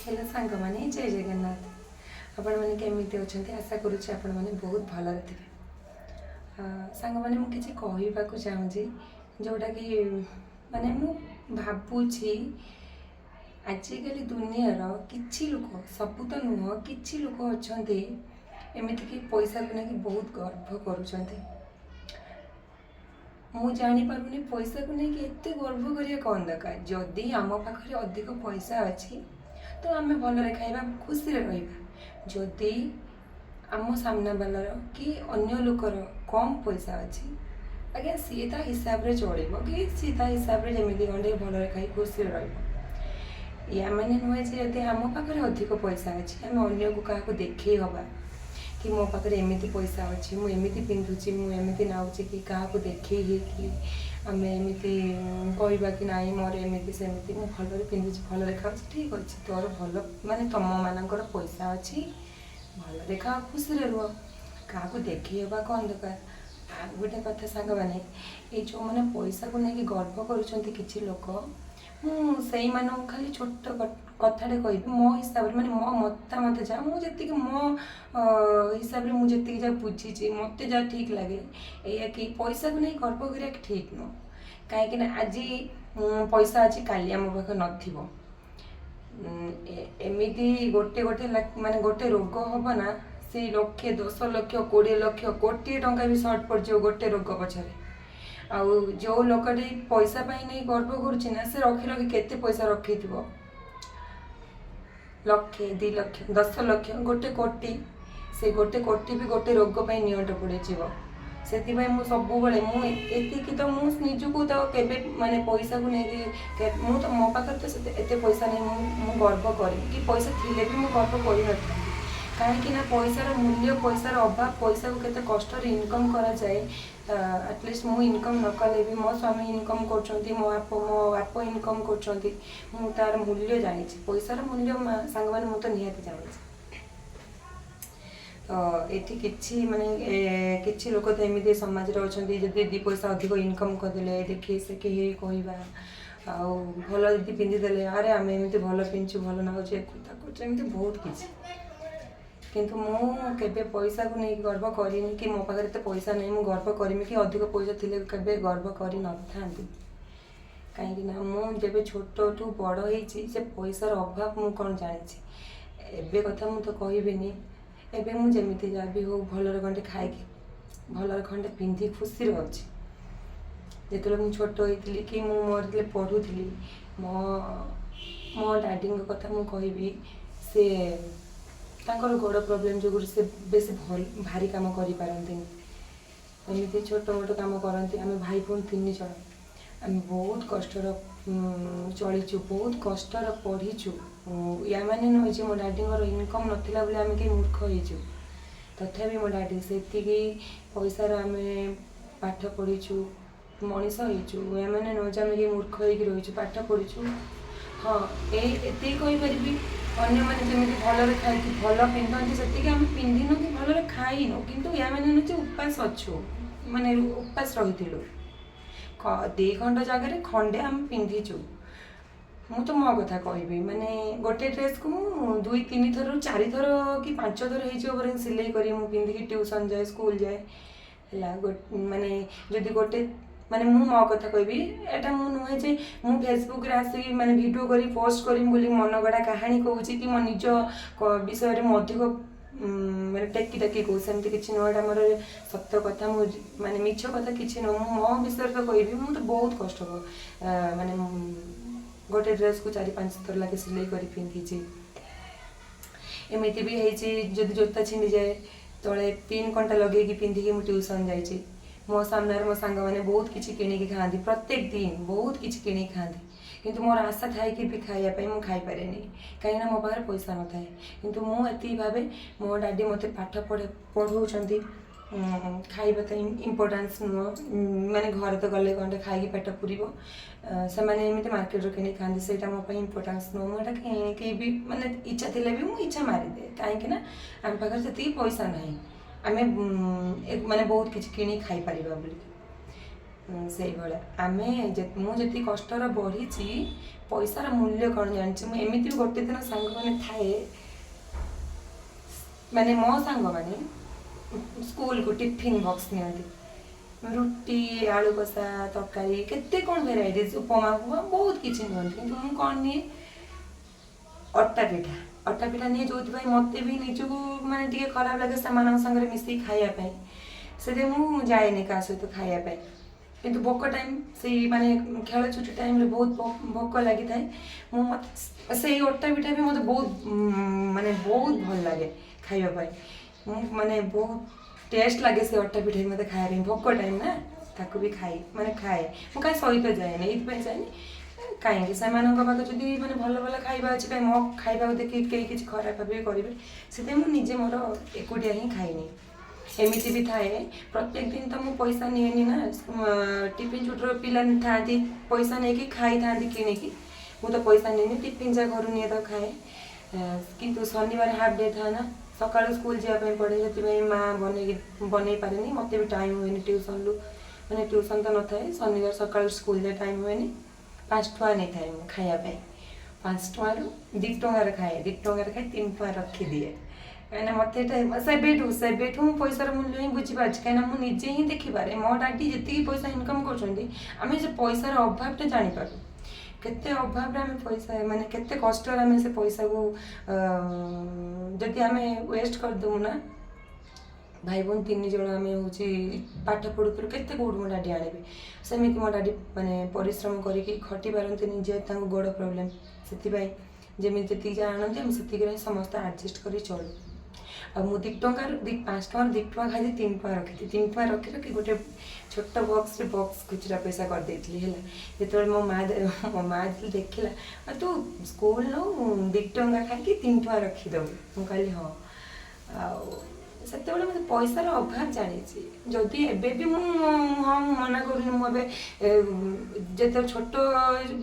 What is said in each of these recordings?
Hello ସାଙ୍ଗମାନେ, ଜୟ ଜଗନ୍ନାଥ। ଆପଣମାନେ କେମିତି ଅଛନ୍ତି? ଆଶା କରୁଛି ଆପଣମାନେ ବହୁତ ଭଲରେ ଥିବେ। ସାଙ୍ଗମାନେ, ମୁଁ କିଛି କହିବାକୁ ଚାହୁଁଛି, ଯେଉଁଟାକି ମାନେ ମୁଁ ଭାବୁଛି ଆଜିକାଲି ଦୁନିଆର କିଛି ଲୋକ, ସବୁ ତ ନୁହଁ, କିଛି ଲୋକ ଅଛନ୍ତି ଏମିତିକି ପଇସାକୁ ନେଇକି ବହୁତ ଗର୍ବ କରୁଛନ୍ତି। ମୁଁ ଜାଣିପାରୁନି, ପଇସାକୁ ନେଇକି ଏତେ ଗର୍ବ କରିବା କ'ଣ ଦରକାର? ଯଦି ଆମ ପାଖରେ ଅଧିକ ପଇସା ଅଛି ତ ଆମେ ଭଲରେ ଖାଇବା, ଖୁସିରେ ରହିବା। ଯଦି ଆମ ସାମ୍ନା ବାଲାର କି ଅନ୍ୟ ଲୋକର କମ୍ ପଇସା ଅଛି ଆଜ୍ଞା, ସିଏ ତା ହିସାବରେ ଚଳିବ କି ସିଏ ତା ହିସାବରେ ଯେମିତି କ'ଣ ଟିକେ ଭଲରେ ଖାଇ ଖୁସିରେ ରହିବ। ୟା ମାନେ ନୁହେଁ ଯେ ଯଦି ଆମ ପାଖରେ ଅଧିକ ପଇସା ଅଛି, ଆମେ ଅନ୍ୟକୁ କାହାକୁ ଦେଖେଇ ହେବା କି ମୋ ପାଖରେ ଏମିତି ପଇସା ଅଛି, ମୁଁ ଏମିତି ପିନ୍ଧୁଛି, ମୁଁ ଏମିତି ନାଉଛି, କି କାହାକୁ ଦେଖେଇ ହେଇକି ଆମେ ଏମିତି କହିବା କି ନାଇଁ, ମୋର ଏମିତି ସେମିତି, ମୁଁ ଭଲରେ ପିନ୍ଧୁଛି, ଭଲରେ ଖାଉଛି। ଠିକ୍ ଅଛି, ତୋର ଭଲ ମାନେ ତମମାନଙ୍କର ପଇସା ଅଛି, ଭଲରେ ଖାଅ, ଖୁସିରେ ରୁହ। କାହାକୁ ଦେଖେଇ ହେବା କ'ଣ ଦରକାର? ଆଉ ଗୋଟେ କଥା ସାଙ୍ଗମାନେ, ଏଇ ଯେଉଁମାନେ ପଇସାକୁ ନେଇକି ଗର୍ବ କରୁଛନ୍ତି କିଛି ଲୋକ, ମୁଁ ସେଇମାନଙ୍କୁ ଖାଲି ଛୋଟ କଥାଟେ କହିବି। ମୋ ହିସାବରେ, ମାନେ ମୋ ମତାମତ ଯାହା, ମୁଁ ଯେତିକି ମୋ ହିସାବରେ ମୁଁ ଯେତିକି ଯାହା ବୁଝିଛି, ମୋତେ ଯାହା ଠିକ୍ ଲାଗେ ଏଇଆ କି ପଇସାକୁ ନେଇ ଗର୍ବ କରିବା ଠିକ୍ ନୁହଁ। କାହିଁକିନା ଆଜି ପଇସା ଅଛି, କାଲି ଆମ ପାଖରେ ନଥିବ। ଏମିତି ଗୋଟେ ଗୋଟେ ମାନେ ଗୋଟେ ରୋଗ ହବ ନା, ସେଇ ଲକ୍ଷେ, 10 ଲକ୍ଷ, 20 ଲକ୍ଷ, କୋଟିଏ ଟଙ୍କା ବି ସର୍ଟ ପଡ଼ିଯିବ ଗୋଟେ ରୋଗ ପଛରେ। ଆଉ ଯେଉଁ ଲୋକଟି ପଇସା ପାଇଁ ନେଇ ଗର୍ବ କରୁଛି ନା, ସେ ରଖି ରଖି କେତେ ପଇସା ରଖିଥିବ, ଲକ୍ଷେ, 2 ଲକ୍ଷ, 10 ଲକ୍ଷ, 1 କୋଟି, ସେ 1 କୋଟି ବି ଗୋଟେ ରୋଗ ପାଇଁ ନିଅଣ୍ଟ ପଡ଼ିଯିବ। ସେଥିପାଇଁ ମୁଁ ସବୁବେଳେ ମୁଁ ଏତିକି ତ ମୁଁ ନିଜକୁ ତ କେବେ ମାନେ ପଇସାକୁ ନେଇକି ମୁଁ ତ ମୋ ପାଖରେ ତ ସେତେ ଏତେ ପଇସା ନାହିଁ ମୁଁ ଗର୍ବ କରିବି କି ପଇସା ଥିଲେ ବି ମୁଁ ଗର୍ବ କରିନଥାନ୍ତି। କାହିଁକି ନା ପଇସାର ମୂଲ୍ୟ, ପଇସାର ଅଭାବ, ପଇସାକୁ କେତେ କଷ୍ଟରେ ଇନକମ୍ କରାଯାଏ, ଆଟଲିଷ୍ଟ ମୁଁ ଇନକମ୍ ନ କଲେ ବି ମୋ ସ୍ୱାମୀ ଇନକମ୍ କରୁଛନ୍ତି, ମୋ ବାପ ଇନକମ୍ କରୁଛନ୍ତି, ମୁଁ ତାର ମୂଲ୍ୟ ଜାଣିଛି। ପଇସାର ମୂଲ୍ୟ ସାଙ୍ଗମାନେ, ମୁଁ ତ ନିହାତି ଜାଣିଛି। ତ ଏଠି କିଛି ମାନେ କିଛି ଲୋକ ତ ଏମିତି ସମାଜରେ ଅଛନ୍ତି, ଯଦି ଦୁଇ ପଇସା ଅଧିକ ଇନକମ୍ କରିଦେଲେ ଦେଖି ସେ କେହି କହିବା, ଆଉ ଭଲ ଯଦି ପିନ୍ଧିଦେଲେ, ଆରେ ଆମେ ଏମିତି ଭଲ ପିନ୍ଧୁଛୁ, ଭଲ ନାଗୁଛୁ, ୟାକୁ ତାକୁ, ଏମିତି ବହୁତ କିଛି। କିନ୍ତୁ ମୁଁ କେବେ ପଇସାକୁ ନେଇକି ଗର୍ବ କରିନି କି ମୋ ପାଖରେ ଏତେ ପଇସା ନାହିଁ, ମୁଁ ଗର୍ବ କରିମି, କି ଅଧିକ ପଇସା ଥିଲେ କେବେ ଗର୍ବ କରିନଥାନ୍ତି। କାହିଁକି ନା ମୁଁ ଯେବେ ଛୋଟଠୁ ବଡ଼ ହେଇଛି, ସେ ପଇସାର ଅଭାବ ମୁଁ କ'ଣ ଜାଣିଛି। ଏବେ କଥା ମୁଁ ତ କହିବିନି। ଏବେ ମୁଁ ଯେମିତି ଯାହା ବି ହଉ ଭଲରେ ଖଣ୍ଡେ ଖାଇକି, ଭଲରେ ଖଣ୍ଡେ ପିନ୍ଧି ଖୁସିରେ ଅଛି। ଯେତେବେଳେ ମୁଁ ଛୋଟ ହେଇଥିଲି କି ମୁଁ ମୋର ଯେତେବେଳେ ପଢ଼ୁଥିଲି, ମୋ ମୋ ଡାଡ଼ିଙ୍କ କଥା ମୁଁ କହିବି, ସେ ତାଙ୍କର ଗୋଡ଼ ପ୍ରୋବ୍ଲେମ୍ ଯୋଗୁଁ ସେ ବେଶୀ ଭଲ ଭାରି କାମ କରିପାରନ୍ତିନି। ଏମିତି ଛୋଟ ମୋଟ କାମ କରନ୍ତି। ଆମେ ଭାଇ ଭଉଣୀ ତିନି ଜଣ, ଆମେ ବହୁତ କଷ୍ଟର ଚଳିଛୁ, ବହୁତ କଷ୍ଟର ପଢ଼ିଛୁ। ୟା ମାନେ ନୁହେଁ ଯେ ମୋ ଡାଡ଼ିଙ୍କର ଇନକମ୍ ନଥିଲା ବୋଲି ଆମେ କେହି ମୂର୍ଖ ହେଇଛୁ। ତଥାପି ମୋ ଡାଡ଼ି ସେତିକି ପଇସାର ଆମେ ପାଠ ପଢ଼ିଛୁ, ମଣିଷ ହେଇଛୁ। ୟା ମାନେ ନୁହେଁ ଯେ ଆମେ କେହି ମୂର୍ଖ ହେଇକି ରହିଛୁ, ପାଠ ପଢ଼ିଛୁ। ହଁ, ଏଇ ଏତିକି କହିପାରିବି, ଅନ୍ୟମାନେ ଯେମିତି ଭଲରେ ଖାଇକି ଭଲ ପିନ୍ଧନ୍ତି, ସେତିକି ଆମେ ପିନ୍ଧିନୁ କି ଭଲରେ ଖାଇନୁ। କିନ୍ତୁ ୟା ମାନେ ନୁହେଁ ଯେ ଉପାସ ଅଛୁ, ମାନେ ଉପାସ ରହିଥିଲୁ। ଦି ଖଣ୍ଡ ଜାଗାରେ ଖଣ୍ଡେ ଆମେ ପିନ୍ଧିଛୁ। ମୁଁ ତ ମୋ କଥା କହିବି, ମାନେ ଗୋଟେ ଡ୍ରେସ୍କୁ ମୁଁ ଦୁଇ ତିନି ଥରରୁ ଚାରି ଥର କି ପାଞ୍ଚ ଥର ହେଇଯିବ ବରଂ ସିଲେଇ କରି ମୁଁ ପିନ୍ଧିକି ଟ୍ୟୁସନ୍ ଯାଏ, ସ୍କୁଲ ଯାଏ। ହେଲା, ମାନେ ଯଦି ଗୋଟେ ମାନେ ମୁଁ ମୋ କଥା କହିବି, ଏଇଟା ମୁଁ ନୁହେଁ ଯେ ମୁଁ ଫେସବୁକ୍ରେ ଆସିକି ମାନେ ଭିଡ଼ିଓ କରି ପୋଷ୍ଟ କରିବି ବୋଲି ମନଗଢ଼ା କାହାଣୀ କହୁଛି କି ମୋ ନିଜ ବିଷୟରେ ମୁଁ ଅଧିକ ମାନେ ଟେକି ଟେକି କହୁଛି, ସେମିତି କିଛି ନୁହଁ। ଏଇଟା ମୋର ସତ କଥା, ମୁଁ ମାନେ ମିଛ କଥା କିଛି ନୁହଁ। ମୁଁ ମୋ ବିଷୟରେ ତ କହିବି, ମୁଁ ତ ବହୁତ କଷ୍ଟ ମାନେ ଗୋଟେ ଡ୍ରେସ୍କୁ ଚାରି ପାଞ୍ଚ ଥର ଲାଖେ ସିଲେଇ କରି ପିନ୍ଧିଛି। ଏମିତି ବି ହେଇଛି, ଯଦି ଜୋତା ଛିଣ୍ଡିଯାଏ, ତଳେ ପିନ୍ କଣ୍ଟା ଲଗେଇକି ପିନ୍ଧିକି ମୁଁ ଟ୍ୟୁସନ୍ ଯାଇଛି। ମୋ ସାମ୍ନାରେ ମୋ ସାଙ୍ଗମାନେ ବହୁତ କିଛି କିଣିକି ଖାଆନ୍ତି, ପ୍ରତ୍ୟେକ ଦିନ ବହୁତ କିଛି କିଣିକି ଖାଆନ୍ତି। କିନ୍ତୁ ମୋର ଆଶା ଥାଇକି ବି ଖାଇବା ପାଇଁ ମୁଁ ଖାଇପାରେନି, କାହିଁକିନା ମୋ ପାଖରେ ପଇସା ନଥାଏ। କିନ୍ତୁ ମୁଁ ଏତିକି ଭାବେ, ମୋ ଡାଡ଼ି ମୋତେ ପାଠ ପଢ଼ଉଛନ୍ତି, ଖାଇବା ତ ଇମ୍ପୋର୍ଟାନ୍ସ ନୁହଁ। ମାନେ ଘରେ ତ ଗଲେ ଗଣ୍ଡେ ଖାଇକି ପେଟ ପୁରିବ। ସେମାନେ ଏମିତି ମାର୍କେଟରୁ କିଣିକି ଖାଆନ୍ତି, ସେଇଟା ମୋ ପାଇଁ ଇମ୍ପୋର୍ଟାନ୍ସ ନୁହଁ। ମୁଁ ଏଇଟା କିଣିକି ବି ମାନେ ଇଚ୍ଛା ଥିଲେ ବି ମୁଁ ଇଚ୍ଛା ମାରିଦିଏ, କାହିଁକି ନା ଆମ ପାଖରେ ସେତିକି ପଇସା ନାହିଁ ଆମେ ମାନେ ବହୁତ କିଛି କିଣିକି ଖାଇପାରିବା ବୋଲି। ସେଇଭଳିଆ ଆମେ ମୁଁ ଯେତିକି କଷ୍ଟରେ ବଢ଼ିଛି, ପଇସାର ମୂଲ୍ୟ କ'ଣ ଜାଣିଛି। ମୁଁ ଏମିତି ବି ଗୋଟେ ଦିନ ସାଙ୍ଗମାନେ ଥାଏ, ମାନେ ମୋ ସାଙ୍ଗମାନେ ସ୍କୁଲକୁ ଟିଫିନ୍ ବକ୍ସ ନିଅନ୍ତି, ରୁଟି, ଆଳୁ କଷା, ତରକାରୀ, କେତେ କ'ଣ ଭେରାଇଟିଜ୍, ଉପମା ଫୁପମା ବହୁତ କିଛି ନିଅନ୍ତି। କିନ୍ତୁ ମୁଁ କ'ଣ ନିଏ? ଅଟା ପିଠା। ଅଟା ପିଠା ନିଏ, ଯେଉଁଥିପାଇଁ ମୋତେ ବି ନିଜକୁ ମାନେ ଟିକେ ଖରାପ ଲାଗେ ସେମାନଙ୍କ ସାଙ୍ଗରେ ମିଶିକି ଖାଇବା ପାଇଁ। ସେଥିପାଇଁ ମୁଁ ଯାଏନି କାହା ସହିତ ଖାଇବା ପାଇଁ। କିନ୍ତୁ ଭୋକ ଟାଇମ୍, ସେଇ ମାନେ ଖେଳ ଛୁଟି ଟାଇମ୍ରେ ବହୁତ ଭୋକ ଲାଗିଥାଏ। ମୁଁ ମୋତେ ସେଇ ଅଟା ପିଠା ବି ମୋତେ ବହୁତ ମାନେ ବହୁତ ଭଲ ଲାଗେ ଖାଇବା ପାଇଁ। ମୁଁ ମାନେ ବହୁତ ଟେଷ୍ଟ ଲାଗେ ସେ ଅଟା ପିଠା ବି ମୋତେ ଖାଇବା ପାଇଁ। ଭୋକ ଟାଇମ୍ ନା, ତାକୁ ବି ଖାଇ ମାନେ ଖାଏ ମୁଁ। କାହା ସହିତ ଯାଏନି, ଏଇଥିପାଇଁ ଯାଏନି, କାହିଁକି ସେମାନଙ୍କ ପାଖରେ ଯଦି ମାନେ ଭଲ ଭଲ ଖାଇବା ଅଛି, କାହିଁ ମୋ ଖାଇବାକୁ ଦେଖିକି କେହି କିଛି ଖରାପ ଭାବିବେ କରିବେ। ସେଥିପାଇଁ ମୁଁ ନିଜେ ମୋର ଏକୁଟିଆ ହିଁ ଖାଇନି। ଏମିତି ବି ଥାଏ, ପ୍ରତ୍ୟେକ ଦିନ ତ ମୁଁ ପଇସା ନିଏନି ନା। ଟିଫିନ୍ ଛୁଟିର ପିଲା ଥାଆନ୍ତି, ପଇସା ନେଇକି ଖାଇଥାନ୍ତି କିଣିକି। ମୁଁ ତ ପଇସା ନିଏନି, ଟିଫିନ୍ ଯାହା ଘରୁ ନିଏ ତାକୁ ଖାଏ। କିନ୍ତୁ ଶନିବାର ହାଫ୍ ଡେ ଥାଏ ନା, ସକାଳୁ ସ୍କୁଲ ଯିବା ପାଇଁ ପଡ଼େ। ସେଥିପାଇଁ ମା ବନେଇ ପାରେନି, ମୋତେ ବି ଟାଇମ୍ ହୁଏନି ଟ୍ୟୁସନ୍ରୁ, ମାନେ ଟ୍ୟୁସନ୍ ତ ନଥାଏ, ଶନିବାର ସକାଳୁ ସ୍କୁଲ ଯାଏ ଟାଇମ୍ ହୁଏନି। 5 ଟଙ୍କା ନେଇଥାଏ ମୁଁ ଖାଇବା ପାଇଁ। 5 ଟଙ୍କାରୁ 2 ଟଙ୍କାର ଖାଏ, 2 ଟଙ୍କାର ଖାଇ 3 ଟଙ୍କା ରଖିଦିଏ। କାହିଁକିନା ମୋତେ ଏଇଟା ସେବେଠୁ ମୁଁ ପଇସାର ମୂଲ୍ୟ ହିଁ ବୁଝିପାରୁଛି, କାହିଁକିନା ମୁଁ ନିଜେ ହିଁ ଦେଖିପାରେ ମୋ ଡାଡ଼ି ଯେତିକି ପଇସା ଇନକମ୍ କରୁଛନ୍ତି, ଆମେ ସେ ପଇସାର ଅଭାବଟା ଜାଣିପାରୁ। କେତେ ଅଭାବରେ ଆମେ ପଇସା, ମାନେ କେତେ କଷ୍ଟରେ ଆମେ ସେ ପଇସାକୁ ଯଦି ଆମେ ୱେଷ୍ଟ କରିଦେବୁ ନା। ଭାଇ ଭଉଣୀ ତିନି ଜଣ ଆମେ ହେଉଛି ପାଠ ପଢ଼ୁଥିଲୁ। କେତେ କେଉଁଠୁ ମୋ ଡାଡ଼ି ଆଣିବେ? ସେମିତି ମୋ ଡାଡ଼ି ମାନେ ପରିଶ୍ରମ କରିକି ଖଟି ପାରନ୍ତିନି, ଯେହେତୁ ତାଙ୍କୁ ଗୋଡ଼ ପ୍ରୋବ୍ଲେମ୍। ସେଥିପାଇଁ ଯେମିତି ଯେତିକି ଯାହା ଆଣନ୍ତି, ଆମେ ସେତିକିରେ ହିଁ ସମସ୍ତେ ଆଡ଼ଜଷ୍ଟ କରି ଚଳୁ। ଆଉ ମୁଁ 2 ଟଙ୍କାରୁ 5 ଟଙ୍କାରୁ 2 ଟଙ୍କା ଖାଇକି 3 ଟଙ୍କା ରଖିଥିଲି। 3 ଟଙ୍କା ରଖି ରଖି ଗୋଟେ ଛୋଟ ବକ୍ସରେ ବକ୍ସ ଖୁଚୁରା ପଇସା କରିଦେଇଥିଲି। ହେଲା, ଯେତେବେଳେ ମୋ ମା ଯେତେବେଳେ ଦେଖିଲା, "ଆଉ ତୁ ସ୍କୁଲ ନଉ 2 ଟଙ୍କା ଖାଇକି 3 ଟଙ୍କା ରଖିଦେବୁ?" ମୁଁ କହିଲି, "ହଁ।" ଆଉ ସେତେବେଳେ ମୋତେ ପଇସାର ଅଭାବ ଜାଣିଛି। ଯଦି ଏବେ ବି ମୁଁ, ହଁ, ମୁଁ ମନା କରୁନି, ମୁଁ ଏବେ ଯେତେବେଳେ ଛୋଟ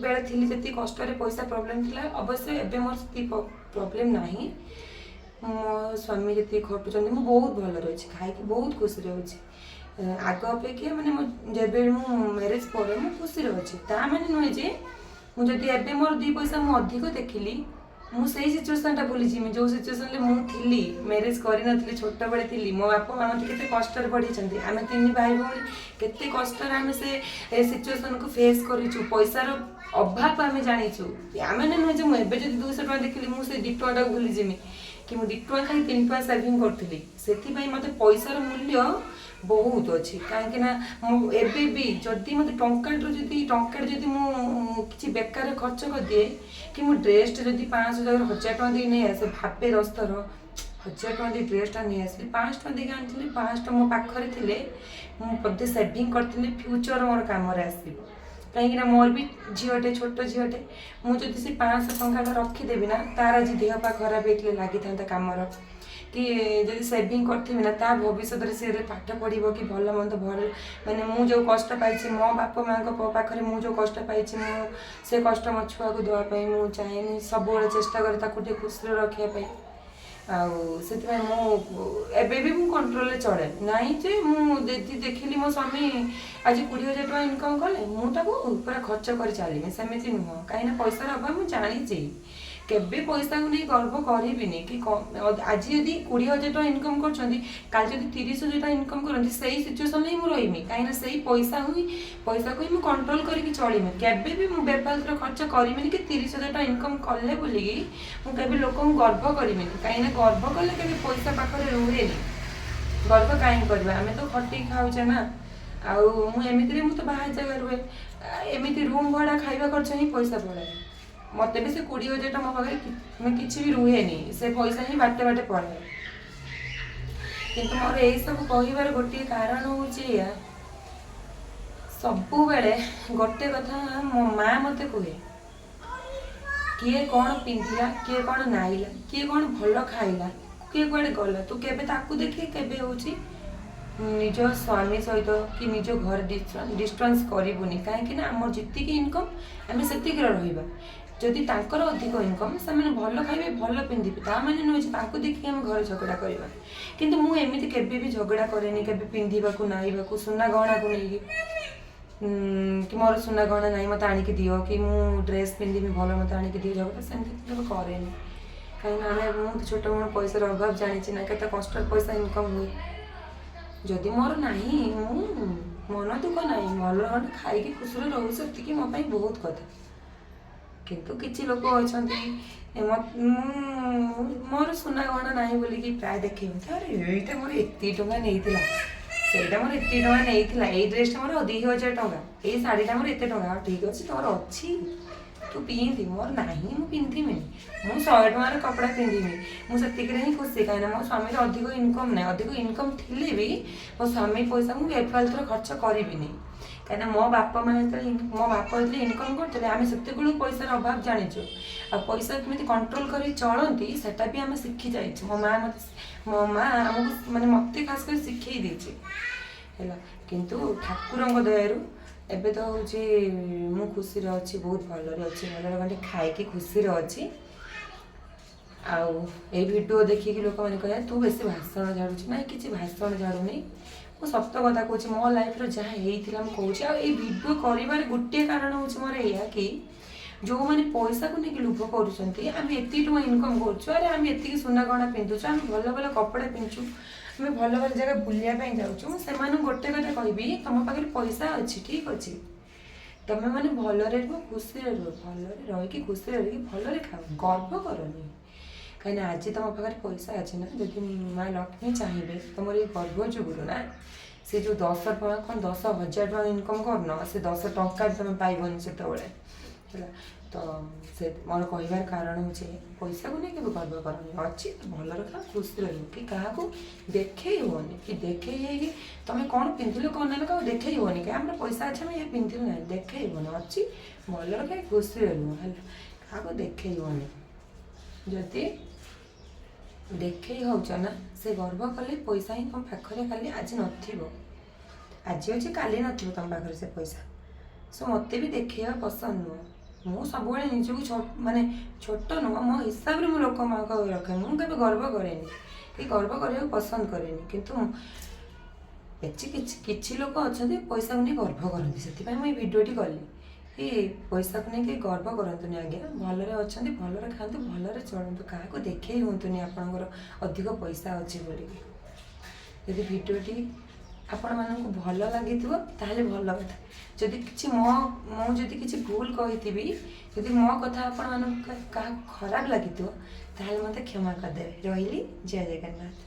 ବେଳେ ଥିଲି, ଯେତିକି କଷ୍ଟରେ ପଇସା ପ୍ରୋବ୍ଲେମ୍ ଥିଲା, ଅବଶ୍ୟ ଏବେ ମୋର ସେତିକି ପ୍ରୋବ୍ଲେମ୍ ନାହିଁ। ମୋ ସ୍ୱାମୀ ଯେତିକି ଖଟୁଛନ୍ତି, ମୁଁ ବହୁତ ଭଲରେ ଅଛି, ଖାଇକି ବହୁତ ଖୁସିରେ ଅଛି। ଆଗ ଅପେକ୍ଷା, ମାନେ ମୋ ଯେବେ ମୁଁ ମ୍ୟାରେଜ୍ ପରେ ମୁଁ ଖୁସିରେ ଅଛି। ତା ମାନେ ନୁହେଁ ଯେ ମୁଁ ଯଦି ଏବେ ମୋର 2 ପଇସା ମୁଁ ଅଧିକ ଦେଖିଲି, ମୁଁ ସେଇ ସିଚୁଏସନ୍ଟା ଭୁଲିଯିବି, ଯେଉଁ ସିଚୁଏସନ୍ରେ ମୁଁ ଥିଲି, ମ୍ୟାରେଜ୍ କରିନଥିଲି, ଛୋଟବେଳେ ଥିଲି। ମୋ ବାପା ମା ମୋତେ କେତେ କଷ୍ଟରେ ପଢ଼େଇଛନ୍ତି। ଆମେ ତିନି ଭାଇ ଭଉଣୀ କେତେ କଷ୍ଟରେ ଆମେ ସେ ସିଚୁଏସନ୍କୁ ଫେସ୍ କରିଛୁ। ପଇସାର ଅଭାବ ଆମେ ଜାଣିଛୁ। ଆମେ ନୁହେଁ ଯେ ମୁଁ ଏବେ ଯଦି 200 ଟଙ୍କା ଦେଖିଲି, ମୁଁ ସେ 2 ଟଙ୍କାଟାକୁ ଭୁଲିଯିବି କି ମୁଁ 2 ଟଙ୍କା ଖାଇ 3 ଟଙ୍କା ସେଭିଂ କରୁଥିଲି। ସେଥିପାଇଁ ମୋତେ ପଇସାର ମୂଲ୍ୟ ବହୁତ ଅଛି। କାହିଁକି ନା ମୁଁ ଏବେ ବି ଯଦି ମୋତେ ଟଙ୍କାଟେ ଯଦି ମୁଁ କିଛି ବେକାର ଖର୍ଚ୍ଚ କରିଦିଏ କି ମୁଁ ଡ୍ରେସ୍ଟା ଯଦି 500 ଜାଗାରେ 1000 ଟଙ୍କା ଦେଇ ନେଇ ଆସେ, ଭାବେ 10 ଥର, 1000 ଟଙ୍କା ଦେଇ ଡ୍ରେସ୍ଟା ନେଇ ଆସିଲି, 500 ଟଙ୍କା ଦେଇକି ଆଣିଥିଲି, 500 ଟଙ୍କା ମୋ ପାଖରେ ଥିଲେ ମୁଁ ବୋଧେ ସେଭିଂ କରିଥିଲି, ଫ୍ୟୁଚର୍ ମୋର କାମରେ ଆସିବ। କାହିଁକିନା ମୋର ବି ଝିଅଟେ, ଛୋଟ ଝିଅଟେ। ମୁଁ ଯଦି ସେ 500 ଟଙ୍କାଟା ରଖିଦେବି ନା, ତାର ଆଜି ଦେହ ପା ଖରାପ ହେଇଥିଲେ ଲାଗିଥାନ୍ତା କାମର, କି ଯଦି ସେଭିଂ କରିଥିବି ନା, ତା ଭବିଷ୍ୟତରେ ସେ ଯେତେବେଳେ ପାଠ ପଢ଼ିବ କି ଭଲ ମନ୍ଦ ଭଲ, ମାନେ ମୁଁ ଯେଉଁ କଷ୍ଟ ପାଇଛି, ମୋ ବାପା ମାଆଙ୍କ ପାଖରେ ମୁଁ ଯେଉଁ କଷ୍ଟ ପାଇଛି, ମୁଁ ସେ କଷ୍ଟ ମୋ ଛୁଆକୁ ଦେବା ପାଇଁ ମୁଁ ଚାହେଁନି। ସବୁବେଳେ ଚେଷ୍ଟା କରେ ତାକୁ ଟିକେ ଖୁସିରେ ରଖିବା ପାଇଁ। ଆଉ ସେଥିପାଇଁ ମୁଁ ଏବେ ବି ମୁଁ କଣ୍ଟ୍ରୋଲରେ ଚଳେ। ନାଇଁ ଯେ ମୁଁ ଯଦି ଦେଖିଲି ମୋ ସ୍ୱାମୀ ଆଜି 20,000 ଟଙ୍କା ଇନକମ୍ କଲେ, ମୁଁ ତାକୁ ପୁରା ଖର୍ଚ୍ଚ କରି ଚାଲିବି, ସେମିତି ନୁହଁ। କାହିଁକିନା ପଇସାର ଅଭାବ ମୁଁ ଜାଣିଛି। କେବେ ପଇସାକୁ ନେଇ ଗର୍ବ କରିବିନି କି ଆଜି ଯଦି 20,000 ଟଙ୍କା ଇନକମ୍ କରୁଛନ୍ତି, କାଲି ଯଦି 30,000 ଟଙ୍କା ଇନକମ୍ କରନ୍ତି, ସେଇ ସିଚୁଏସନ୍ରେ ହିଁ ମୁଁ ରହିମି। କାହିଁକିନା ସେଇ ପଇସାକୁ ହିଁ ମୁଁ କଣ୍ଟ୍ରୋଲ କରିକି ଚଳିମି। କେବେ ବି ମୁଁ ବେଫାଲତୁର ଖର୍ଚ୍ଚ କରିବିନି କି 30,000 ଟଙ୍କା ଇନକମ୍ କଲେ ବୋଲିକି ମୁଁ କେବେ ଲୋକଙ୍କୁ ଗର୍ବ କରିବିନି। କାହିଁକିନା ଗର୍ବ କଲେ କେବେ ପଇସା ପାଖରେ ରୁହେନି। ଗର୍ବ କାହିଁକି କରିବା? ଆମେ ତ ଖଟିକି ଖାଉଛେ ନା। ଆଉ ମୁଁ ଏମିତିରେ ମୁଁ ତ ବାହାର ଜାଗାରେ ରୁହେ। ଏମିତି ରୁମ୍ ଭଡ଼ା, ଖାଇବା ଖର୍ଚ୍ଚ ହିଁ ପଇସା ପଳାଏ। ମୋତେ ବି ସେ 20,000 ଟଙ୍କା ମୋ ପାଖରେ ମାନେ କିଛି ବି ରୁହେନି, ସେ ପଇସା ହିଁ ବାଟେ ବାଟେ ପଳାଏ। କିନ୍ତୁ ମୋର ଏଇସବୁ କହିବାର ଗୋଟିଏ କାରଣ ହେଉଛି ଏଇଆ, ସବୁବେଳେ ଗୋଟେ କଥା ମୋ ମା ମୋତେ କୁହେ, କିଏ କ'ଣ ପିନ୍ଧିଲା, କିଏ କ'ଣ ନାଇଲା, କିଏ କ'ଣ ଭଲ ଖାଇଲା, କିଏ କୁଆଡ଼େ ଗଲା, ତୁ କେବେ ତାକୁ ଦେଖି କେବେ ହେଉଛି ନିଜ ସ୍ୱାମୀ ସହିତ କି ନିଜ ଘରେ ଡିଷ୍ଟାନ୍ସ କରିବୁନି। କାହିଁକି ନା ଆମର ଯେତିକି ଇନକମ୍, ଆମେ ସେତିକିରେ ରହିବା। ଯଦି ତାଙ୍କର ଅଧିକ ଇନକମ୍, ସେମାନେ ଭଲ ଖାଇବେ, ଭଲ ପିନ୍ଧିବେ, ତା ମାନେ ନୁହେଁ ଯେ ତାଙ୍କୁ ଦେଖିକି ଆମେ ଘରେ ଝଗଡ଼ା କରିବା। କିନ୍ତୁ ମୁଁ ଏମିତି କେବେ ବି ଝଗଡ଼ା କରେନି, କେବେ ପିନ୍ଧିବାକୁ, ନାଇବାକୁ, ସୁନା ଗହଣାକୁ ନେଇକି। କି ମୋର ସୁନା ଗହଣା ନାହିଁ, ମୋତେ ଆଣିକି ଦିଅ, କି ମୁଁ ଡ୍ରେସ୍ ପିନ୍ଧିବି ଭଲ, ମୋତେ ଆଣିକି ଦିଅ। ଝଗଡ଼ା ସେମିତି କେବେ କରେନି, କାହିଁକିନା ମୁଁ ତ ଛୋଟ ବେଳୁ ପଇସାର ଅଭାବ ଜାଣିଛି ନା, କେତେ କଷ୍ଟରେ ପଇସା ଇନକମ୍ ହୁଏ। ଯଦି ମୋର ନାହିଁ, ମୁଁ ମନ ଦୁଃଖ ନାହିଁ, ଭଲ ଖଣ୍ଡେ ଖାଇକି ଖୁସିରେ ରହୁ, ସେତିକି ମୋ ପାଇଁ ବହୁତ କଥା। କିନ୍ତୁ କିଛି ଲୋକ ଅଛନ୍ତି, ମୁଁ ମୋର ସୁନା ଗହଣା ନାହିଁ ବୋଲିକି ପ୍ରାୟ ଦେଖେଇବି, ଆରେ ଏଇଟା ମୋର ଏତିକି ଟଙ୍କା ନେଇଥିଲା, ସେଇଟା ମୋର ଏତିକି ଟଙ୍କା ନେଇଥିଲା, ଏଇ ଡ୍ରେସଟା ମୋର 2000 ଟଙ୍କା, ଏଇ ଶାଢ଼ୀଟା ମୋର ଏତେ ଟଙ୍କା। ହଁ, ଠିକ୍ ଅଛି, ତୋର ଅଛି, ତୁ ପିନ୍ଧି। ମୋର ନାହିଁ, ମୁଁ ପିନ୍ଧିବିନି। ମୁଁ 100 ଟଙ୍କାର କପଡ଼ା ପିନ୍ଧିବି, ମୁଁ ସେତିକିରେ ହିଁ ଖୁସି। କାହିଁକିନା ମୋ ସ୍ୱାମୀର ଅଧିକ ଇନକମ୍ ନାହିଁ। ଅଧିକ ଇନକମ୍ ଥିଲେ ବି ମୋ ସ୍ୱାମୀ ପଇସା ମୁଁ ବେଫାଲତୁରେ ଖର୍ଚ୍ଚ କରିବିନି। କାହିଁକିନା ମୋ ବାପା ମା ଯେତେବେଳେ, ମୋ ବାପା ଯେତେବେଳେ ଇନକମ୍ କରୁଥିଲେ, ଆମେ ସେତେବେଳୁ ପଇସାର ଅଭାବ ଜାଣିଛୁ ଆଉ ପଇସା କେମିତି କଣ୍ଟ୍ରୋଲ କରି ଚଳନ୍ତି, ସେଟା ବି ଆମେ ଶିଖି ଯାଇଛୁ। ମୋ ମା ଆମକୁ, ମାନେ ମୋତେ ଖାସ କରି ଶିଖେଇ ଦେଇଛି, ହେଲା। କିନ୍ତୁ ଠାକୁରଙ୍କ ଦୟାରୁ ଏବେ ତ ହେଉଛି ମୁଁ ଖୁସିରେ ଅଛି, ବହୁତ ଭଲରେ ଅଛି, ଭଲରେ ଗଣ୍ଡେ ଖାଇକି ଖୁସିରେ ଅଛି। ଆଉ ଏଇ ଭିଡ଼ିଓ ଦେଖିକି ଲୋକମାନେ କହିବେ, ତୁ ବେଶୀ ଭାଷଣ ଝାଡ଼ୁଛୁ। ନାଇଁ, କିଛି ଭାଷଣ ଝାଡ଼ୁନି, ମୁଁ ସତ କଥା କହୁଛି। ମୋ ଲାଇଫ୍ରେ ଯାହା ହେଇଥିଲା ମୁଁ କହୁଛି। ଆଉ ଏଇ ଭିଡ଼ିଓ କରିବାର ଗୋଟିଏ କାରଣ ହେଉଛି ମୋର ଏଇଆ କି ଯେଉଁମାନେ ପଇସାକୁ ନେଇକି ଲୋଭ କରୁଛନ୍ତି, ଆମେ ଏତିକି ଟଙ୍କା ଇନକମ୍ କରୁଛୁ, ଆରେ ଆମେ ଏତିକି ସୁନା ଗହଣା ପିନ୍ଧୁଛୁ, ଆମେ ଭଲ ଭଲ କପଡ଼ା ପିନ୍ଧୁଛୁ, ଆମେ ଭଲ ଭଲ ଜାଗା ବୁଲିବା ପାଇଁ ଯାଉଛୁ, ମୁଁ ସେମାନଙ୍କୁ ଗୋଟେ କଥା କହିବି, ତମ ପାଖରେ ପଇସା ଅଛି, ଠିକ୍ ଅଛି, ତମେ ମାନେ ଭଲରେ ରୁହ, ଖୁସିରେ ରୁହ, ଭଲରେ ରହିକି, ଖୁସିରେ ରହିକି ଭଲରେ ଖାଅ, ଗର୍ବ କରନି। କାହିଁକିନା ଆଜି ତମ ପାଖରେ ପଇସା ଅଛି ନା, ଯଦି ମା ଲକ୍ଷ୍ମୀ ଚାହିଁବେ, ତମର ଏଇ ଗର୍ବ ଯୋଗୁରୁ ନା ସେ ଯେଉଁ 10 ଟଙ୍କା କ'ଣ, 10,000 ଟଙ୍କା ଇନକମ୍ କରୁନ, ସେ 10 ଟଙ୍କା ବି ତମେ ପାଇବନି ସେତେବେଳେ, ହେଲା। ତ ସେ ମୋର କହିବାର କାରଣ ହେଉଛି, ପଇସାକୁ ନେଇ କେବେ ଗର୍ବ କରନି। ଅଛି ତ ଭଲରେ ଖାଅ, ଖୁସିରେ ରୁହ, କି କାହାକୁ ଦେଖେଇ ହୁଅନି, କି ଦେଖେଇ ହେଇକି ତମେ କ'ଣ ପିନ୍ଧିଲ କ'ଣ ନେଲ କାହାକୁ ଦେଖେଇ ହୁଅନି କି ଆମର ପଇସା ଅଛି, ଆମେ ଏହା ପିନ୍ଧିଲୁ। ନାହିଁ, ଦେଖେଇ ହୁଅନି। ଅଛି, ଭଲରେ ଖାଇ ଖୁସିରେ ରୁହ, ହେଲା। କାହାକୁ ଦେଖେଇ ହୁଅନି। ଯଦି ଦେଖେଇ ହେଉଛ ନା, ସେ ଗର୍ବ କଲେ ପଇସା ହିଁ ତମ ପାଖରେ କାଲି ଆଜି ନଥିବ। ଆଜି ଅଛି, କାଲି ନଥିବ ତମ ପାଖରେ ସେ ପଇସା। ସୋ ମୋତେ ବି ଦେଖେଇବା ପସନ୍ଦ ନୁହଁ। ମୁଁ ସବୁବେଳେ ନିଜକୁ ମାନେ ଛୋଟ ନୁହଁ, ମୋ ହିସାବରେ ମୁଁ ଲୋକମାନଙ୍କ ରଖେ। ମୁଁ କେବେ ଗର୍ବ କରେନି କି ଗର୍ବ କରିବାକୁ ପସନ୍ଦ କରେନି। କିନ୍ତୁ କିଛି କିଛି କିଛି ଲୋକ ଅଛନ୍ତି, ପଇସାକୁ ନେଇ ଗର୍ବ କରନ୍ତି। ସେଥିପାଇଁ ମୁଁ ଏଇ ଭିଡ଼ିଓଟି କଲି କି ପଇସାକୁ ନେଇକି ଗର୍ବ କରନ୍ତୁନି ଆଜ୍ଞା। ଭଲରେ ଅଛନ୍ତି, ଭଲରେ ଖାଆନ୍ତୁ, ଭଲରେ ଚଳନ୍ତୁ। କାହାକୁ ଦେଖେଇ ହୁଅନ୍ତୁନି ଆପଣଙ୍କର ଅଧିକ ପଇସା ଅଛି ବୋଲିକି। ଯଦି ଭିଡ଼ିଓଟି ଆପଣମାନଙ୍କୁ ଭଲ ଲାଗିଥିବ, ତାହେଲେ ଭଲ କଥା। ଯଦି କିଛି ମୋ ମୁଁ ଯଦି କିଛି ଭୁଲ କହିଥିବି, ଯଦି ମୋ କଥା ଆପଣମାନଙ୍କୁ କାହାକୁ ଖରାପ ଲାଗିଥିବ, ତାହେଲେ ମୋତେ କ୍ଷମା କରିଦେବେ। ରହିଲି, ଜୟ ଜଗନ୍ନାଥ।